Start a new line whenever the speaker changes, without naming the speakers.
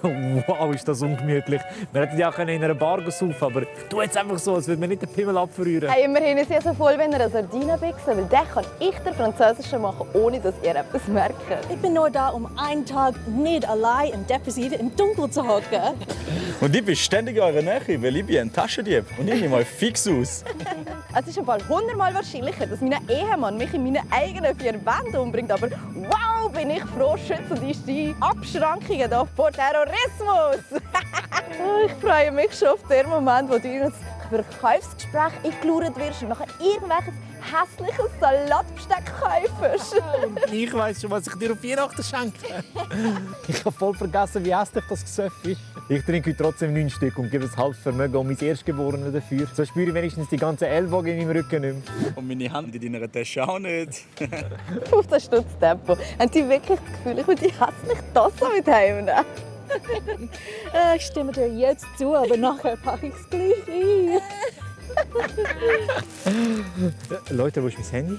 Wow, ist das ungemütlich. Wir hätten ja auch in einer Bar saufen, aber du jetzt einfach so, als würde man nicht den Pimmel abverrühren.
Hey, immerhin ist sie so voll wie eine Sardinenbüchse, weil den kann ich den Französischen machen, ohne dass ihr etwas merkt.
Ich bin nur da, um einen Tag nicht allein und depressiv im Dunkeln zu hocken.
Und ich bin ständig in eurer Nähe, weil ich bin ein Taschendieb und ich nehme mal fix aus.
Es ist im Fall 100-mal wahrscheinlicher, dass mein Ehemann mich in meinen eigenen 4 Wänden umbringt, aber wow, bin ich froh, schützen uns die Abschrankungen hier vor Terrorismus. Ich freue mich schon auf den Moment, wo du in ein Verkaufsgespräch eingelauert wirst und nachher irgendwelches hässliches Salatbesteck kaufst.
Ich weiss schon, was ich dir auf Weihnachten schenke. Ich habe voll vergessen, wie hässlich das Gesöff ist. Ich trinke heute trotzdem 9 Stück und gebe ein halbes Vermögen um mein Erstgeborene dafür. So spüre ich wenigstens die ganzen Ellbogen in meinem Rücken nicht mehr.
Und meine Hand in deiner Tasche auch nicht.
15 Stutz Tempo. Haben Sie wirklich das Gefühl, ich würde die hässlich das so mit heimnehmen?
Ich stimme dir jetzt zu, aber nachher packe ich es gleich ein.
Leute, wo ist mein Handy?